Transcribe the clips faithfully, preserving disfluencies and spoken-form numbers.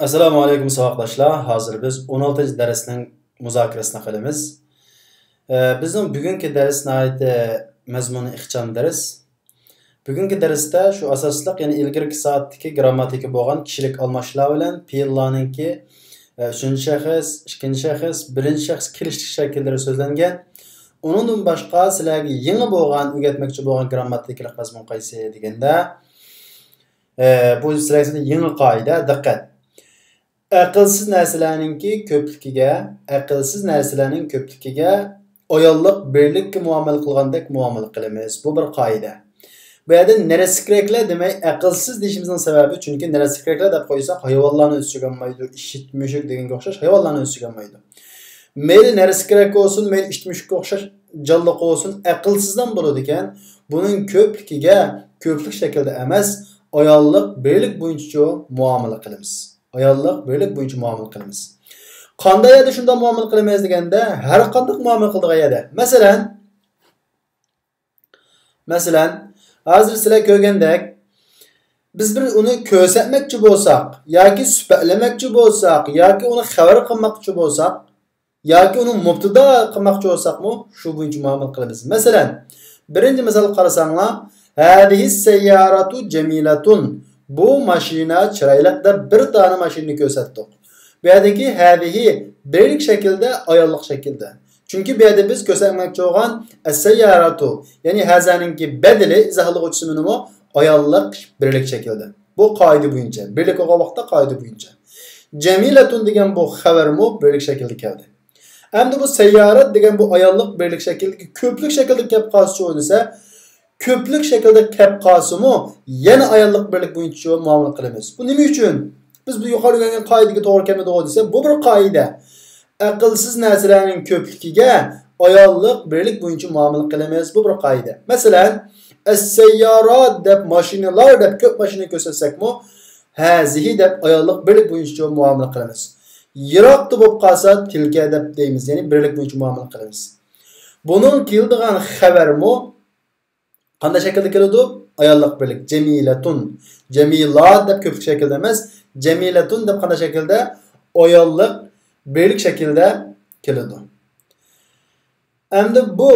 ئەسسالامۇ ئەلەيكۇم ساۋاقداشلار. ھازىر بىز ئون ئالتىنچى دەرسنىڭ مۇزاكىرىسىنى قىلىمىز. ئە، بىزنىڭ بۈگۈنكى دەرس ناھايىتى مەزمۇنى ئىخچام دەرس. بۈگۈنكى دەرستە شۇ ئاساسلىق، يەنى ئىلگىرىكى سائەتتىكى گىرامماتىكا بولغان كىشىلىك ئالماشلار بىلەن پېئىللارنىڭكى، ئە، ئۈچىنچى شەخس، ئىككىنچى شەخس، بىرىنچى شەخس كېلىشلىك شەكىللىرى سۆزلەنگەن. ئۇنىڭدىن باشقا سىلەرگە يېڭى بولغان، ئۆگەتمەكچى بولغان گىرامماتىكىلىق مەزمۇن قايسى دېگەندە، ئە، بۇ سىلەرگە يېڭى قائىدە، دىققەت. ئەقىلسىز نەرسىلەرنىڭكى كۆپلۈكىگە، ئەقىلسىز نەرسىلەرنىڭ كۆپلۈكىگە ئايانلىق بىرلىككە مۇئامىلە قىلغاندەك مۇئامىلە قىلىمىز. بۇ بىر قائىدە. بۇ يەردە نەرسە كېرەكلەر دېمەي، ئەقىلسىز دېيىشىمىزنىڭ سەۋەبى، چۈنكى نەرسە كېرەكلەر دەپ قويساق، ھايۋانلارنى ئۆز ئىچىگە ئالمايدۇ، ئىت، مۈشۈك دېگەنگە ئوخشاش ھايۋانلارنى ئۆز ئىچىگە ئالمايدۇ. مەيلى نەرسە كېرەك بولسۇن، مەيلى ئىت، مۈشۈككە ئوخشاش جانلىق بولسۇن، ئەقىلسىزدىن بولىدىكەن. بۇنىڭ كۆپلۈكىگە، كۆپلۈك شەكلىدە ئەمەس، ئايانلىق بىرلىك بويىچە مۇئامىلە قىلىمىز. ئايانلىق بىرلىك بويىچە مۇئامىلە قىلىمىز. قانداق يەردە شۇنداق مۇئامىلە قىلىمىز دېگەندە، ھەر قانداق مۇئامىلە قىلىدىغان يەردە. مەسىلەن، مەسىلەن، ھازىر سىلەر كۆرگەندەك، بىز بىر ئۇنى كۆرسەتمەكچى بولساق، ياكى سۈپەتلىمەكچى بولساق، ياكى ئۇنى خەۋەر قىلماقچى بولساق، ياكى ئۇنى مۇبتىدا قىلماقچى بولساقمۇ، شۇ بويىچە مۇئامىلە قىلىمىز. مەسىلەن، بىرىنچى مىسال قارىساڭلار، ھەزىھى سەيياراتۇ جەمىلەتۇن. بۇ ماشىنا چىرايلىق دەپ بىر دانە ماشىنىنى كۆرسەتتۇق. بۇ يەردىكى ھەزىھى بىرلىك شەكىلدە، ئايانلىق شەكىلدە. چۈنكى بۇ يەردە بىز كۆرسەتمەكچى بولغان ئەسسەيياراتۇ، يەنى ھەزانىڭكى بەدىلى، ئىزاھلىغۇچىسى مۇنىمۇ ئايانلىق بىرلىك شەكىلدە. بۇ قائىدە بويىچە، بىرلىك بولغان ۋاقىتتا قائىدە بويىچە. جەمىلەتۇن دېگەن بۇ خەۋەرمۇ بىرلىك شەكىلدە كەلدى. ئەمدى بۇ سەييارات دېگەن بۇ ئايانلىق بىرلىك شەكىلدىكى كۆپلۈك شەكىلدە كەپ قالسىچۇ دېسە، كۆپلۈك شەكىلدە كەپ قالسىمۇ، يەنە ئايانلىق بىرلىك بويىچە مۇئامىلە قىلىمىز. بۇ نېمە ئۈچۈن؟ بىز بۇ يۇقىرىدا ئۆگەنگەن قائىدىگە توغرا كەلمىدىغۇ دېسە، بۇ بىر قائىدە. ئەقىلسىز نەرسىلەرنىڭ كۆپلۈكىگە ئايانلىق بىرلىك بويىچە مۇئامىلە قىلىمىز. بۇ بىر قائىدە. مەسىلەن، ئەسسەييارات دەپ، ماشىنىلار دەپ، كۆپ ماشىنا كۆرسەتسەكمۇ، ھەزىھى دەپ ئايانلىق بىرلىك بويىچە مۇئامىلە قىلىمىز. يىراقتا بولۇپ قالسا، تىلكە دەپ دەيمىز، يەنى بىرلىك بويىچە مۇئامىلە قىلىمىز. بۇنىڭ كېلىدىغان خەۋەرمۇ قانداق شەكىلدە كېلىدۇ؟ ئايانلىق بىرلىك. جەمىلەتۇن. جەمىلات دەپ كۆپلۈك شەكىلدە ئەمەس، جەمىلەتۇن دەپ قانداق شەكىلدە؟ ئايانلىق بىرلىك شەكىلدە كېلىدۇ. ئەمدى بۇ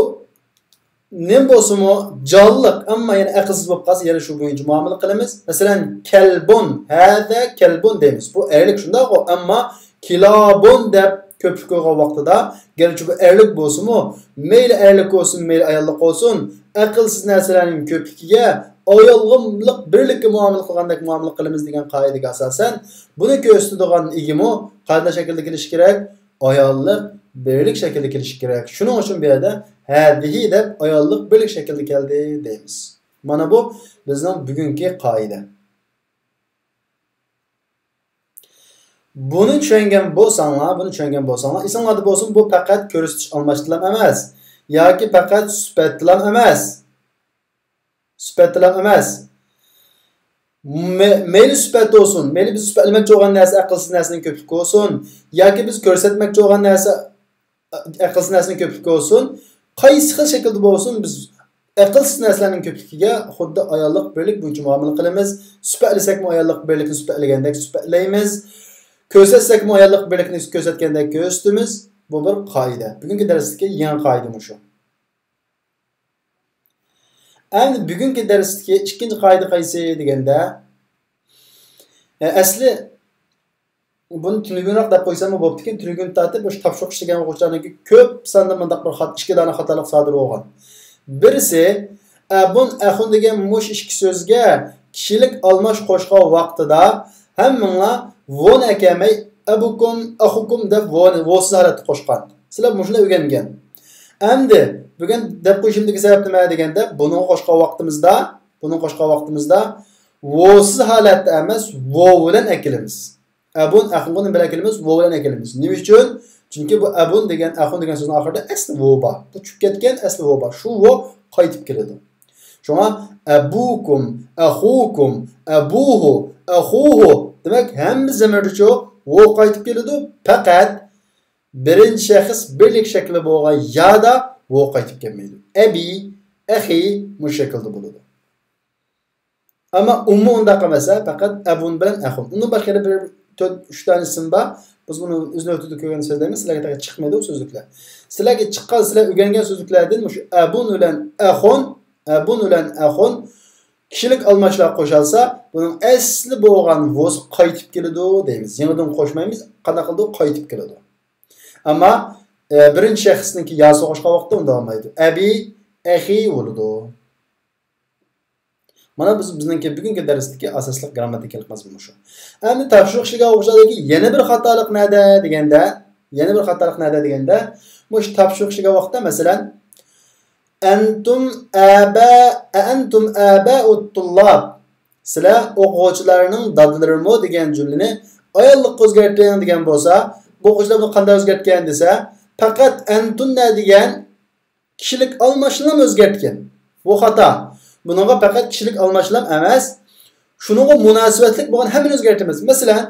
نېمە بولسىمۇ جانلىق، ئەمما يەنە ئەقىلسىز بولۇپ قالسا، يەنە شۇ بويىچە مۇئامىلە قىلىمىز. مەسىلەن، كەلبۇن، ھەزە كەلبۇن دەيمىز. بۇ ئەرلىك، شۇنداقغۇ؟ ئەمما كىلابۇن دەپ كۆپلۈك قىلغان ۋاقتىدا، گەرچە بۇ ئەرلىك بولسىمۇ، مەيلى ئەرلىك بولسۇن، مەيلى ئاياللىق بولسۇن، ئەقىلسىز نەرسىلەرنىڭ كۆپلۈكىگە ئاياللىق بىرلىككە مۇئامىلە قىلغاندەك مۇئامىلە قىلىمىز دېگەن قائىدىگە ئاساسەن، بۇنى كۆرسىتىدىغان ئىگىمۇ قانداق شەكىلدە كېلىشى كېرەك؟ ئاياللىق بىرلىك شەكىلدە كېلىشى كېرەك. شۇنىڭ ئۈچۈن بۇ يەردە ھەزىھى دەپ ئاياللىق بىرلىك شەكىلدە كەلدى دەيمىز. مانا بۇ بىزنىڭ بۈگۈنكى قائىدە. بۇنى چۈشەنگەن بولساڭلار، بۇنى چۈشەنگەن بولساڭلار، ئېسىڭلاردا بولسۇن، بۇ پەقەت كۆرسىتىش ئالماشتىلا ئەمەس، ياكى پەقەت سۈپەتتىلا ئەمەس. سۈپەتتىلا ئەمەس. مە-، مەيلى سۈپەت بولسۇن، مەيلى بىز سۈپەتلىمەكچى بولغان نەرسە ئەقىلسىز نەرسىنىڭ كۆپلۈكى بولسۇن، ياكى بىز كۆرسەتمەكچى بولغان نەرسە ئەقىلسىز نەرسىنىڭ كۆپلۈكى بولسۇن، قايسى خىل شەكىلدە بولسۇن، بىز ئەقىلسىز نەرسىلەرنىڭ كۆپلۈكىگە خۇددى ئايانلىق بىرلىك بويىچە مۇئامىلە قىلىمىز. سۈپەتلىسەكمۇ ئايانلىق بىرلىكنى سۈپەتلىگەندەك سۈپەتلەيمىز. كۆرسەتسەكمۇ ئايانلىق بىرلىكنى كۆرسەتكەندەك كۆرسىتىمىز. بۇ بىر قائىدە. بۈگۈنكى دەرستىكى يېڭى قائىدە مۇشۇ. ئەمدى بۈگۈنكى دەرستىكى ئىككىنچى قائىدە قايسى دېگەندە، ئە، ئەسلى بۇنى تۈنۈگۈنرەك دەپ قويساممۇ بوپتىكەن، تۈنۈگۈن تارتىپ مۇشۇ تاپشۇرۇق ئىشلىگەن ئوقۇغۇچىلاردىكى كۆپ ساندا مۇنداق بىر خاتا، ئىككى دانە خاتالىق سادىر بولغان. بىرسى، ئەبۇن، ئەخۇن دېگەن مۇشۇ ئىككى سۆزگە كىشىلىك ئالماش قوشقان ۋاقتىدا ھەممىڭلار ۋونى ئەكەلمەي، ئەبۇكۇم، ئەخۇكۇم دەپ ۋونى، ۋوسىز ھالەتتە قوشقان. سىلەر مۇشۇنى ئۆگەنگەن. ئەمدى بۈگۈن دەپ قويۇشۇمدىكى سەۋەب نېمە دېگەندە، بۇنىڭغا قوشقان ۋاقتىمىزدا، بۇنىڭغا قوشقان ۋاقتىمىزدا ۋوسىز ھالەتتە ئەمەس، ۋوۋ بىلەن ئەكېلىمىز. ئەبۇن، ئەخۇن بىلەن ئەكېلىمىز، ۋوۋ بىلەن ئەكېلىمىز. نېمە ئۈچۈن؟ چۈنكى بۇ ئەبۇن دېگەن، ئەخۇن دېگەن سۆزنىڭ ئاخىرىدا ئەسلى ۋوۋ بار. بۇ چۈشۈپ كەتكەن ئەسلى ۋوۋ بار. شۇ ۋوۋ قايتىپ كېلىدۇ. شۇڭا ئەبۇكۇم، ئەخۇكۇم، ئەبۇھۇ، ئەخۇھۇ. دېمەك، ھەممە زېمىردىچۇ ۋوۋ قايتىپ كېلىدۇ. پەقەت بىرىنچى شەخس بىرلىك شەكلى بولغان يادا ۋوۋ قايتىپ كەلمەيدۇ. ئەبى، ئەخى مۇشۇ شەكىلدە بولىدۇ. ئەمما ئۇمۇ ئۇنداق ئەمەس، ھە، پەقەت ئەبۇن بىلەن ئەخۇن. ئۇنىڭ باشقا يەنە بىر تۆت، ئۈچ دانە ئىسىم بار. بىز بۇنى ئۆز نۆۋىتىدە كۆرگەندە سۆزلەيمىز. سىلەرگە تېخى چىقمىدى ئۇ سۆزلۈكلەر. سىلەرگە چىققان، سىلەر ئۆگەنگەن سۆزلۈكلەردىن مۇشۇ ئەبۇن بىلەن ئەخۇن، ئەبۇن بىلەن ئەخۇن كىشىلىك ئالماشلار قوشالسا، بۇنىڭ ئەسلى بولغان ۋوسى قايتىپ كېلىدۇ دەيمىز. يېڭىدىن قوشمايمىز. قانداق قىلىدۇ؟ قايتىپ كېلىدۇ. ئەمما، ئە، بىرىنچى شەخسنىڭكى ياسى قوشقان ۋاقىتتا ئۇنداق بولمايدۇ. ئەبى، ئەخى بولىدۇ. مانا بىز، بىزنىڭكى بۈگۈنكى دەرستىكى ئاساسلىق گرامماتىكىلىق مەزمۇن مۇشۇ. ئەمدى تاپشۇرۇق ئىشلىگەن ئوقۇغۇچىلاردىكى يەنە بىر خاتالىق نەدە دېگەندە، يەنە بىر خاتالىق نەدە دېگەندە، مۇشۇ تاپشۇرۇق ئىشلىگەن ۋاقىتتا، مەسىلەن، ئەنتۇم ئابا، ئەنتۇم ئاباءۇت تۇللاب. سىلەر ئوقۇغۇچىلارنىڭ دادىلىرىمۇ دېگەن جۈملىنى ئاياللىققا ئۆزگەرتىڭ دېگەن بولسا، بۇ ئوقۇغۇچىلار بۇنى قانداق ئۆزگەرتكەن دېسە، پەقەت ئەنتۇننە دېگەن كىشىلىك ئالماشلام ئۆزگەرتكەن. بۇ خاتا. بۇنىڭغا پەقەت كىشىلىك ئالماشلام ئەمەس، شۇنىڭغا مۇناسىۋەتلىك بولغان ھەممىنى ئۆزگەرتىمىز. مەسىلەن،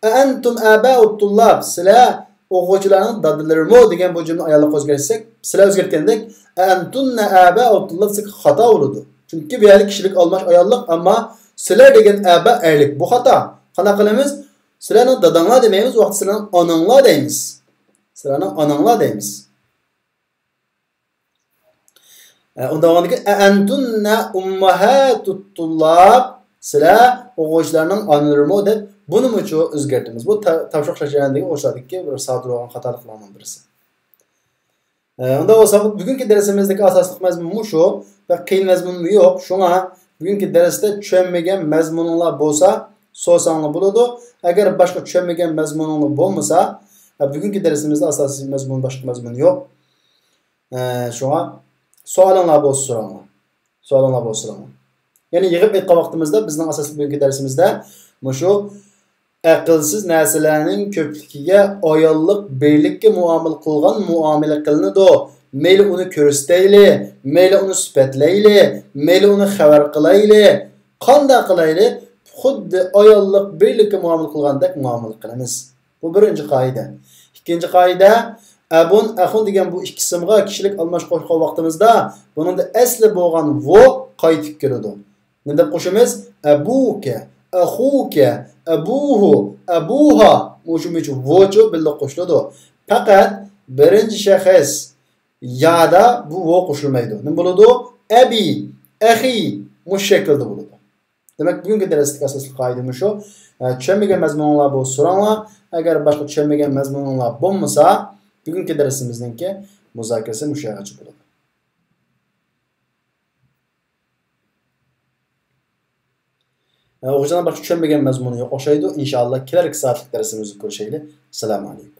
ئەئەنتۇم ئاباءۇت تۇللاب، سىلەر ئوقۇغۇچىلارنىڭ دادىلىرىمۇ دېگەن بۇ جۈملىنى ئاياللىققا ئۆزگەرتسەك، سىلەر ئۆزگەرتكەندەك، ئەئەنتۇننە ئاباءۇت تۇللاب دېسەك خاتا بولىدۇ. چۈنكى بۇ يەردە كىشىلىك ئالماش ئاياللىق، ئەمما سىلەر دېگەن ئابا ئەرلىك. بۇ خاتا. قانداق قىلىمىز؟ سىلەرنىڭ داداڭلار دېمەيمىز، ۋاقتى سىلەرنىڭ ئاناڭلار دەيمىز. سىلەرنىڭ ئاناڭلار دەيمىز. ئە، ئۇنداق بولغاندىكىن، ئەئەنتۇننە ئۇمماھاتۇت تۇللاب، سىلەر ئوقۇغۇچىلارنىڭ ئانىلىرىمۇ دەپ، بۇنىمۇچۇ ئۆزگەرتىمىز. بۇ تا-، تاپشۇرۇق شەرتلەردىكى ئوقۇغۇچىلاردىكى بىر سادىر بولغان خاتالىقلارنىڭ بىرسى. ئە، ئۇنداق بولسا، بۈگۈنكى دەرسىمىزدىكى ئاساسلىق مەزمۇن مۇشۇ. بەك قىيىن مەزمۇنمۇ يوق. شۇڭا بۈگۈنكى دەرستە چۈشەنمىگەن مەزمۇنۇڭلار بولسا، سورىساڭلار بولىدۇ. ئەگەر باشقا چۈشەنمىگەن مەزمۇنۇڭلار بولمىسا، ئە، بۈگۈنكى دەرسىمىزدە ئاساسىي مەزمۇن، باشقا مەزمۇن يوق. ئە، شۇڭا سوئالىڭلار بولسا سوراڭلار. سوئالىڭلار بولسا سوراڭلار. يەنى يىغىپ ئېيتقان ۋاقتىمىزدا بىزنىڭ ئاساسلىق بۈگۈنكى دەرسىمىزدە مۇشۇ ئەقىلسىز نەرسىلەرنىڭ كۆپلۈكىگە ئاياللىق بىرلىككە مۇئامىلە قىلغان مۇئامىلە قىلىنىدۇ. مەيلى ئۇنى كۆرسىتەيلى، مەيلى ئۇنى سۈپەتلەيلى، مەيلى ئۇنى خەۋەر قىلايلى، قانداق قىلايلى؟ خۇددى ئاياللىق بىرلىككە مۇئامىلە قىلغاندەك مۇئامىلە قىلىمىز. بۇ بىرىنچى قائىدە. ئىككىنچى قائىدە، ئەبۇن، ئەخۇن دېگەن بۇ ئىككى ئىسىمغا كىشىلىك ئالماش قوشقان ۋاقتىمىزدا بۇنىڭدا ئەسلى بولغان ۋو قايتىپ كېلىدۇ. نېمە دەپ قوشىمىز؟ ئەبۇكە، ئەخۇكە، ئەبۇھۇ، ئەبۇھا. مۇشۇ، مۇشۇ ۋوچۇ بىللە قوشۇلىدۇ. پەقەت بىرىنچى شەخس يادا بۇ ۋو قوشۇلمايدۇ. نېمە بولىدۇ؟ ئەبى، ئەخى، مۇشۇ شەكىلدە بولىدۇ. دېمەك، بۈگۈنكى دەرستىكى ئاساسلىق قائىدە مۇشۇ. ئە، چۈشەنمىگەن مەزمۇنۇڭلار بولسا سوراڭلار. ئەگەر باشقا چۈشەنمىگەن مەزمۇنۇڭلار بولمىسا، بۈگۈنكى دەرسىمىزنىڭكى مۇزاكىرىسى مۇشۇ يەرگىچە بولىدۇ. ئە، ئوقۇغۇچىلارنىڭ باشقا چۈشەنمىگەن مەزمۇنى يوق ئوخشايدۇ. ئىنشائاللا، كېلەركى سائەتلىك دەرسىمىزدە كۆرۈشەيلى. ئەسسالامۇ ئەلەيكۇم.